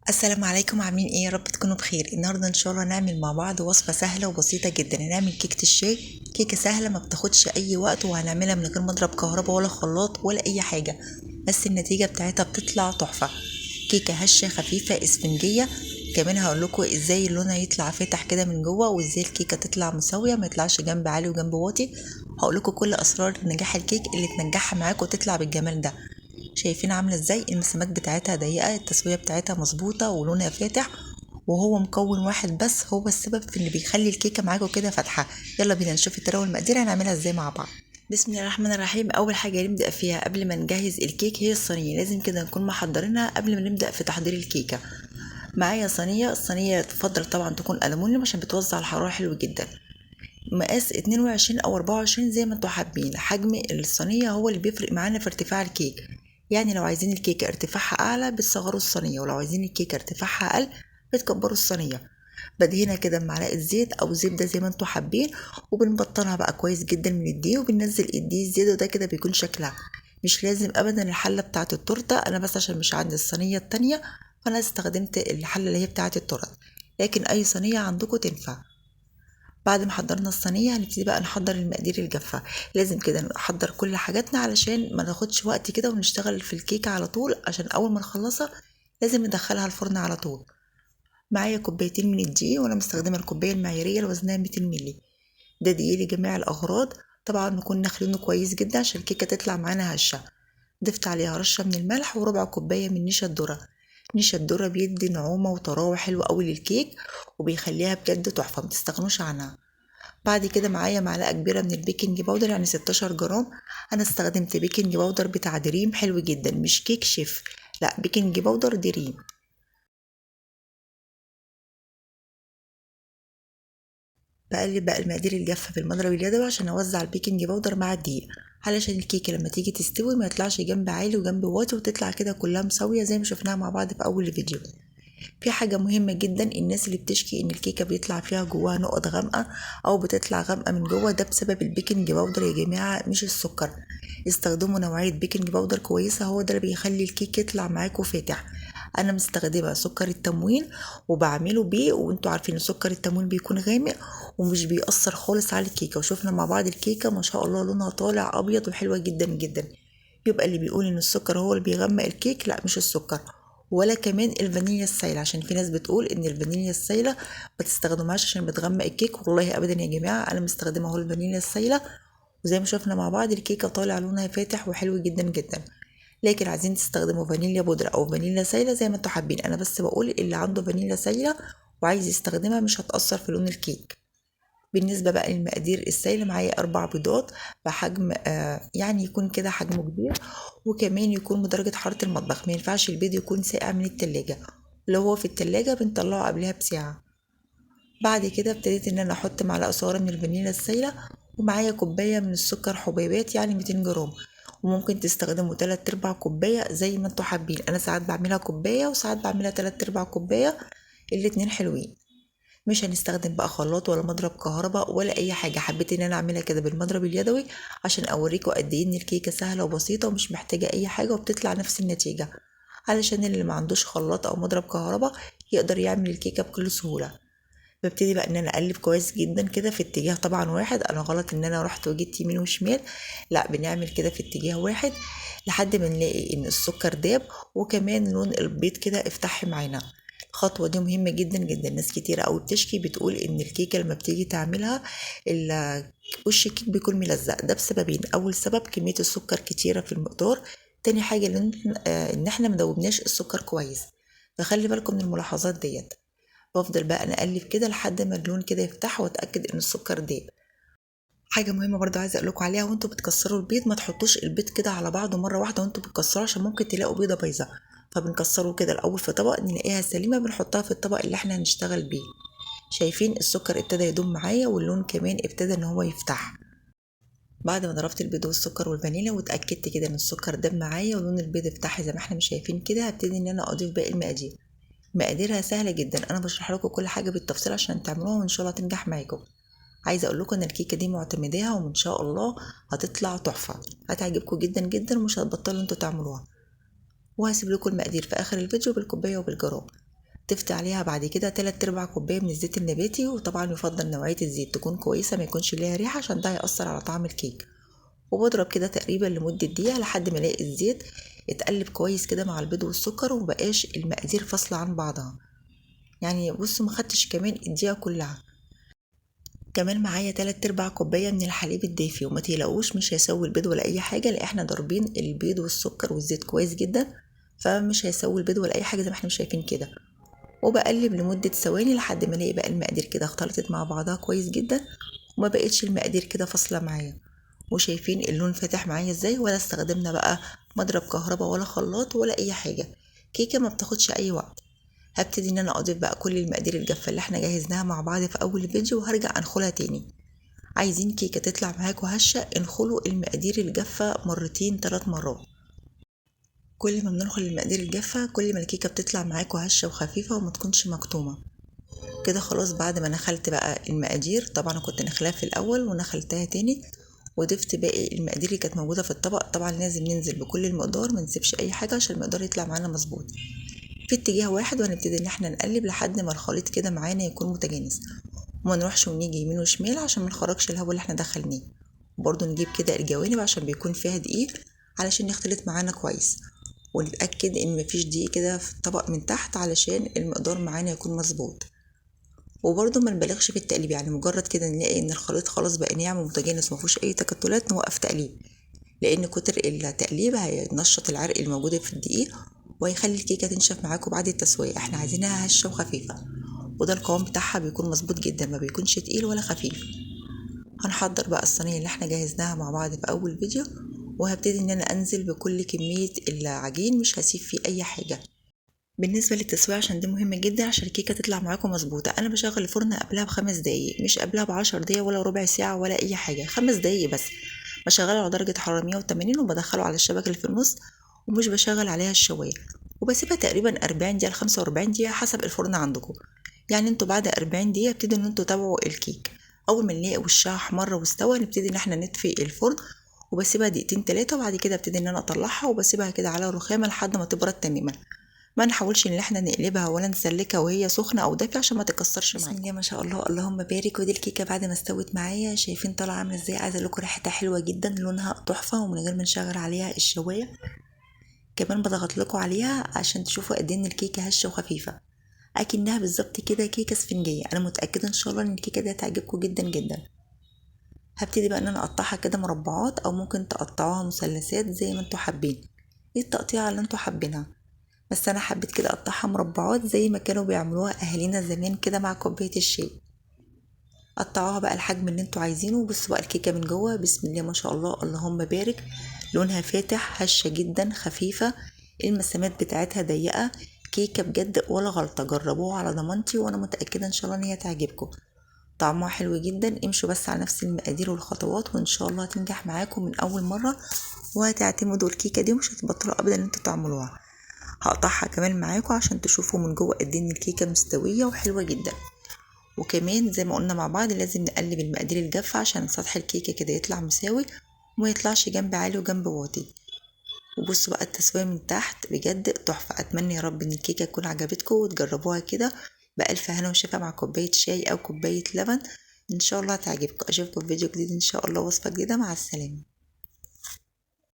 السلام عليكم، عاملين ايه؟ يا رب تكونوا بخير. النهارده ان شاء الله نعمل مع بعض وصفه سهلة وبسيطة جدا. هنعمل كيكة الشاي، كيكة سهلة ما بتاخدش اي وقت، وهنعملها من غير مضرب كهرباء ولا خلاط ولا اي حاجة، بس النتيجة بتاعتها بتطلع تحفة. كيكة هشه خفيفة اسفنجيه، كمان هقول لكم ازاي لونها يطلع فاتح كده من جوه، وازاي الكيكه تطلع مساوية ما يطلعش جنب عالي وجنب واطي. هقول لكم كل اسرار نجاح الكيك اللي تنجحها معاكم وتطلع بالجمال ده. شايفين عامله ازاي؟ المسامات بتاعتها ضيقه، التسوية بتاعتها مظبوطة ولونها فاتح، وهو مكون واحد بس هو السبب في اللي بيخلي الكيكه معاكم كده فاتحة. يلا بينا نشوف الطريقة والمقادير هنعملها ازاي مع بعض. بسم الله الرحمن الرحيم. اول حاجة نبدا فيها قبل ما نجهز الكيك هي الصينية. لازم كده نكون محضرينها قبل ما نبدا في تحضير الكيكه. معايا صينية، الصينية تفضل طبعا تكون الومنيوم عشان بتوزع الحرارة حلو جدا. مقاس 22 او 24 زي ما انتوا حابين. حجم الصينية هو اللي بيفرق معانا في ارتفاع الكيك، يعني لو عايزين الكيكه ارتفاعها اعلى بتصغروا الصينية، ولو عايزين الكيكه ارتفاعها اقل بتكبروا الصينية. بدهنها كده بمعلقه زيت او زبدة زي ما انتوا حابين، وبنبطنها بقى كويس جدا من الدقيق، وبننزل الدقيق الزيادة ده كده بيكون شكلها. مش لازم ابدا الحلة بتاعه التورتة، انا بس عشان مش عندي الصينية التانية فانا استخدمت الحلة اللي هي بتاعه التورت، لكن اي صينية عندكم تنفع. بعد ما حضرنا الصينية هنبتدي بقى نحضر المقادير الجافه. لازم كده نحضر كل حاجاتنا علشان ما ناخدش وقت كده ونشتغل في الكيكه على طول، عشان اول ما نخلصها لازم ندخلها الفرن على طول. معايا كوبايتين من الدقيق، وانا مستخدمة الكوباية المعياريه اللي وزنها 200 مللي. ده دقيق لجميع الاغراض، طبعا نكون نخلينه كويس جدا عشان الكيكه تطلع معانا هشه. ضفت عليها رشه من الملح وربع كوباية من نشا الذرة. نشا الذرة بيدي نعومة وطراوه حلوة قوي للكيك، وبيخليها بجد تحفة، ما تستغنوش عنها. بعد كده معايا معلقه كبيرة من ال baking powder، يعني 16 جرام. انا استخدمت baking powder بتاع دريم، حلو جدا، مش كيك شيف، لا baking powder دريم. بقلب بقى المقادير الجافه بالمضرب اليدوي عشان اوزع ال baking powder مع الدقيق، علشان الكيكه لما تيجي تستوي ما يطلعش جنب عالي وجنب واطي، وتطلع كده كلها مساوية زي ما شفناها مع بعض في اول الفيديو. في حاجة مهمة جدا، الناس اللي بتشكي ان الكيكه بيطلع فيها جواها نقط غامقه او بتطلع غامقه من جوه، ده بسبب ال baking powder يا جماعة، مش السكر. استخدموا نوعية baking powder كويسة، هو ده اللي بيخلي الكيك يطلع معاكم فاتح. انا مستخدمة سكر التموين وبعمله بيه، وانتوا عارفين سكر التموين بيكون غامق ومش بيأثر خالص على الكيكه. وشوفنا مع بعض الكيكه ما شاء الله لونها طالع ابيض وحلوه جدا جدا. يبقى اللي بيقول ان السكر هو اللي بيغمق الكيك، لا مش السكر، ولا كمان الفانيليا السايله، عشان في ناس بتقول ان الفانيليا السايله ما تستخدمهاش عشان بتغمق الكيك. والله ابدا يا جماعة، انا مستخدمة اهو الفانيليا السايله، وزي ما شفنا مع بعض الكيكه طالع لونها فاتح وحلو جدا جدا. لكن عايزين تستخدموا فانيليا بودره او فانيليا سايله زي ما انتوا حابين، انا بس بقول اللي عنده فانيليا سايله وعايز يستخدمها مش هتاثر في لون الكيك. بالنسبة بقى للمقادير السايله، معايا 4 بيضات بحجم يعني يكون كده حجمه كبير، وكمان يكون بدرجة حرارة المطبخ، ما ينفعش البيض يكون ساقع من التلاجة، لو هو في التلاجة بنطلعه قبلها بساعة. بعد كده ابتديت ان انا احط معلقه صغيرة من الفانيليا السايله، ومعايا كوباية من السكر حبيبات يعني 200 جرام، وممكن تستخدموا 3/4 كوباية زي ما انتوا حابين. انا ساعات بعملها كوباية وساعات بعملها 3/4 كوباية، الاتنين حلوين. مش هنستخدم بقى خلاط ولا مضرب كهرباء ولا اي حاجة، حبيت ان انا اعملها كده بالمضرب اليدوي عشان اوريكم قد ايه ان الكيكه سهلة وبسيطة ومش محتاجه اي حاجة وبتطلع نفس النتيجة، علشان اللي ما عندوش خلاط او مضرب كهرباء يقدر يعمل الكيكه بكل سهولة. ببتدي بقى ان انا اقلب كويس جدا كده في اتجاه طبعا واحد، انا غلط ان انا رحت وجيت يمين وشمال، لا بنعمل كده في اتجاه واحد لحد ما نلاقي ان السكر داب وكمان لون البيض كده افتح معانا. الخطوة دي مهمة جدا جدا، ناس كتيرة قوي بتشكي بتقول ان الكيكه لما بتيجي تعملها وش الكيك بيكون ملزق، ده بسببين. اول سبب كمية السكر كتيرة في المقدار، تاني حاجة ان احنا مدوبناش السكر كويس، فخلي بالكم من الملاحظات ديت. بفضل بقى نقلب كده لحد ما اللون كده يفتح واتاكد ان السكر داب. حاجة مهمة برضو عايزه اقول لكم عليها، وانتوا بتكسروا البيض ما تحطوش البيض كده على بعضه مرة واحدة وانتوا بتكسروه، عشان ممكن تلاقوا بيضة بايظة. فبنكسره كده الاول في طبق نلاقيها سليمة بنحطها في الطبق اللي احنا هنشتغل بيه. شايفين السكر ابتدى يدوم معايا واللون كمان ابتدى ان هو يفتح. بعد ما ضربت البيض والسكر والفانيليا واتاكدت كده ان السكر داب معايا ولون البيض افتح زي ما احنا مش شايفين كده، هبتدي ان انا اضيف باقي المقادير. مقاديرها سهلة جدا، انا بشرح لكم كل حاجة بالتفصيل عشان تعملوها وان شاء الله تنجح معاكم. عايزه اقول لكم ان الكيكه دي معتمداها وان شاء الله هتطلع تحفة، هتعجبكم جدا جدا ومش هتبطلوا انتوا تعملوها. وهسيب لكم المقادير في اخر الفيديو بالكوبايه وبالجرام. ضفت عليها بعد كده 3/4 كوباية من الزيت النباتي، وطبعا يفضل نوعية الزيت تكون كويسة ما يكونش ليها ريحه عشان ده هيأثر على طعم الكيك. وبضرب كده تقريبا لمدة دقيقة لحد ما الاقي الزيت اتقلب كويس كده مع البيض والسكر ومبقاش المقادير فاصلة عن بعضها. يعني بصوا ما خدتش كمان الدقيقة كلها. كمان معايا 3/4 كوباية من الحليب الدافي، وما تقلقوش مش هيسوي البيض ولا اي حاجة، لان احنا ضاربين البيض والسكر والزيت كويس جدا، فمش هيسوي البيض ولا اي حاجة زي ما احنا شايفين كده. وبقلب لمدة ثواني لحد ما الاقي بقى المقادير كده اختلطت مع بعضها كويس جدا وما بقتش المقادير كده فاصلة معايا. وشايفين اللون فاتح معايا ازاي، ولا استخدمنا بقى مضرب كهرباء ولا خلاط ولا اي حاجة، كيكة ما بتاخدش اي وقت. هبتدي ان انا اضيف بقى كل المقادير الجافه اللي احنا جهزناها مع بعض في اول فيديو، وهرجع انخلها تاني. عايزين كيكة تطلع معاكم هشه، انخلوا المقادير الجافه مرتين 3 مرات. كل ما بننخل المقادير الجافه كل ما الكيكه بتطلع معاكم هشه وخفيفة وما تكونش مكتومة كده. خلاص بعد ما نخلت بقى المقادير، طبعا كنت نخلاها في الاول ونخلتها تاني، وضفت باقي المقادير اللي كانت موجودة في الطبق. طبعا لازم ننزل بكل المقدار، ما نسيبش اي حاجة عشان المقدار يطلع معانا مظبوط في اتجاه واحد. وهنبتدي ان احنا نقلب لحد ما الخليط كده معانا يكون متجانس، وما نروحش ونيجي يمين وشمال عشان ما نخرجش الهواء اللي احنا دخلناه. وبرده نجيب كده الجوانب عشان بيكون فيها دقيق علشان يختلط معانا كويس، ونتاكد ان مفيش دقيق كده في الطبق من تحت علشان المقدار معانا يكون مظبوط. وبرده ما نبالغش في التقليب، يعني مجرد كده نلاقي ان الخليط خلاص بقى ناعم ومتجانس ومفيهوش اي تكتلات نوقف تقليب، لان كتر التقليب هينشط العرق الموجود في الدقيق وهيخلي الكيكه تنشف معاكم بعد التسوية. احنا عايزينها هشه وخفيفة، وده القوام بتاعها بيكون مظبوط جدا، ما بيكونش تقيل ولا خفيف. هنحضر بقى الصينية اللي احنا جهزناها مع بعض في اول فيديو، وهبتدي ان انا انزل بكل كمية العجين، مش هسيب فيه اي حاجة. بالنسبة للتسويه عشان دي مهمة جدا عشان الكيكه تطلع معاكم مظبوطة، انا بشغل الفرن قبلها ب5 دقايق، مش قبلها ب10 دقايق ولا ربع ساعة ولا اي حاجة، 5 دقايق بس. بشغله على درجه حرارة 180 وبدخله على الشبكة اللي في النص، ومش بشغل عليها الشوايه، وبسيبها تقريبا 40 دقيقة ل 45 دقيقة حسب الفرن عندكم. يعني انتوا بعد 40 دقيقة ابتدوا ان انتوا تتابعوا الكيك. اول ما نلاقي وشها احمر واستوى نبتدي ان احنا نطفي الفرن، وبسيبها دقيقتين 3، وبعد كده ابتدي ان انا اطلعها وبسيبها كده على الرخامه لحد ما تبرد تماما. ما نحاولش ان احنا نقلبها ولا نسلكها وهي سخنة او دافيه عشان ما تتكسرش معانا. بسم الله ما شاء الله اللهم بارك. ودي الكيكه بعد ما استوت معايا، شايفين طالعه عامله ازاي؟ عايزه اقول لكم ريحتها حلوة جدا، لونها تحفة، ومن غير ما نشغل عليها الشوايه. كمان بضغط لكم عليها عشان تشوفوا قد ايه ان الكيكه هشه وخفيفة، اكنها بالظبط كده كيكة اسفنجيه. انا متاكدة ان شاء الله ان الكيكه دي هتعجبكم جدا جدا. هبتدي بقى ان انا اقطعها كده مربعات، او ممكن تقطعوها مثلثات زي ما انتوا حابين، ايه التقطيعه اللي انتوا حابينها، بس انا حبيت كده اقطعها مربعات زي ما كانوا بيعملوها اهالينا زمان كده مع كوباية الشاي. قطعوها بقى الحجم اللي انتوا عايزينه. بصوا بقى الكيكه من جوه، بسم الله ما شاء الله اللهم بارك، لونها فاتح، هشه جدا، خفيفة، المسامات بتاعتها ضيقه، كيكة بجد ولا غلطه. جربوها على ضمانتي وانا متاكدة ان شاء الله ان هي تعجبكم. طعمها حلو جدا، امشوا بس على نفس المقادير والخطوات وان شاء الله هتنجح معاكم من اول مرة، وهتعتمدوا الكيكه دي ومش هتبطلوا ابدا ان انتوا تعملوها. هقطعها كمان معاكم عشان تشوفوا من جوه قد ايه ان الكيكه مستوية وحلوه جدا. وكمان زي ما قلنا مع بعض لازم نقلب المقادير الجافه عشان سطح الكيكه كده يطلع مساوي وما يطلعش جنب عالي وجنب واطي. وبصوا بقى التسوية من تحت بجد تحفة. اتمنى يا رب ان الكيكه تكون عجبتكم وتجربوها كده بألف هنا وشفا مع كوباية شاي او كوباية لبن، ان شاء الله هتعجبكم. اشوفكم في فيديو جديد ان شاء الله، وصفه جديدة. مع السلامة.